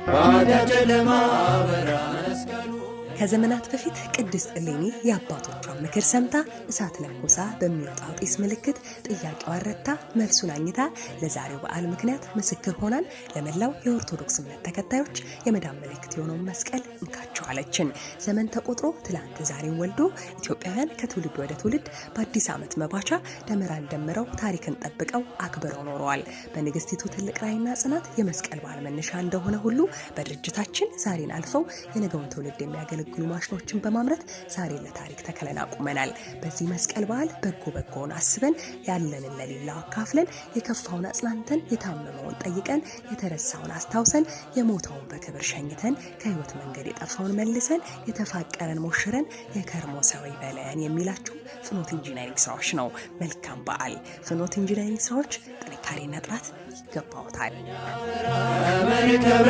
በኃጢአት ጨለማ በራ መስቀሉ። ከዘመናት በፊት ቅድስት እሌኒ የአባቶቿን ምክር ሰምታ፣ እሳት ለኩሳ በሚወጣው ጢስ ምልክት ጥያቄዋን ረታ መልሱን አግኝታ ለዛሬው በዓል ምክንያት ምስክር ሆናን ለመላው የኦርቶዶክስ እምነት ተከታዮች የመዳን ምልክት የሆነውን መስቀል እንካችሁ አለችን። ዘመን ተቆጥሮ ትላንት ዛሬን ወልዶ ኢትዮጵያውያን ከትውልድ ወደ ትውልድ በአዲስ ዓመት መባቻ ደመራን ደምረው ታሪክን ጠብቀው አክብረው ኖረዋል። በንግስቲቱ ትልቅ ራዕይና ጽናት የመስቀል በዓል መነሻ እንደሆነ ሁሉ በድርጅታችን ዛሬን አልፈው የነገውን ትውልድ የሚያገለግሉ ማሽኖችን በማምረት ዛሬ ለታሪክ ተክለን አቁመናል። በዚህ መስቀል በዓል በጎ በጎውን አስበን፣ ያለንን ለሌላው አካፍለን፣ የከፋውን አጽናንተን፣ የታመመውን ጠይቀን፣ የተረሳውን አስታውሰን፣ የሞተውን በክብር ሸኝተን፣ ከህይወት መንገድ የጠፋውን መልሰን፣ የተፋቀረን ሞሽረን፣ የከርሞ ሰው ይበለን የሚላችሁ ፍኖት ኢንጂነሪንግ ስራዎች ነው። መልካም በዓል። ፍኖት ኢንጂነሪንግ ስራዎች ጥንካሬና ጥራት ይገባውታል። መርከበ።